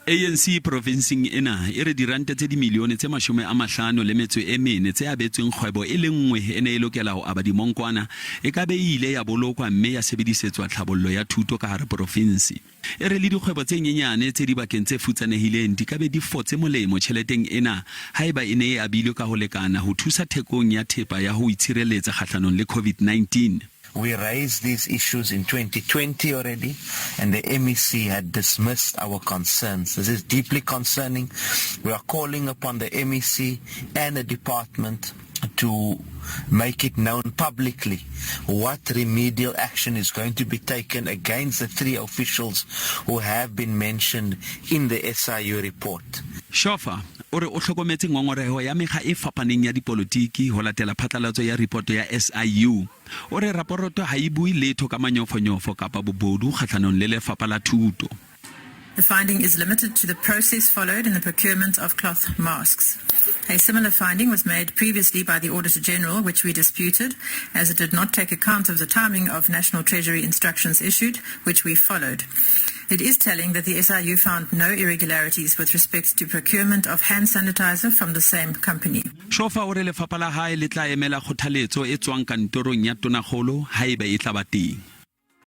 ANC profinsing ena e re diranta tse dimilione tse 54 tse abetsweng kgwebo e le nngwe e ne e lokela ho aba dimonkwana e ka be e ile ya bolokwa mme ya sebedisetswa tlhabollo ya thuto ka hare profinsi. E re le dikgwebo tse nyenyane tse dibakeng tse futsanehileng di ka be di fotse molemo tjheleteng ena haeba e ne e abilwe ka ho lekana ho thusa thekong ya thepa ya ho itshireletsa kgahlanong le COVID-19. We raised these issues in 2020 already and the MEC had dismissed our concerns. This is deeply concerning. We are calling upon the MEC and the department to make it known publicly what remedial action is going to be taken against the three officials who have been mentioned in the SIU report. Shofa o re o hlokometse ngongoreho ya mekga e fapaneng ya dipolotiki ho latela phatlalatso ya ripoto ya SIU. O re raporoto ha e bue letho ka manyofonyofo kapa bobodu kgahlanong le lefapha la thuto. The finding is limited to the process followed in the procurement of cloth masks. A similar finding was made previously by the Auditor General, which we disputed, as it did not take account of the timing of National Treasury instructions issued, which we followed. It is telling that the SIU found no irregularities with respect to procurement of hand sanitizer from the same company. Shofa o re lefapha la hae le tla emela kgothaletso e tswang kantorong ya Tonakgolo haeba e tla ba teng.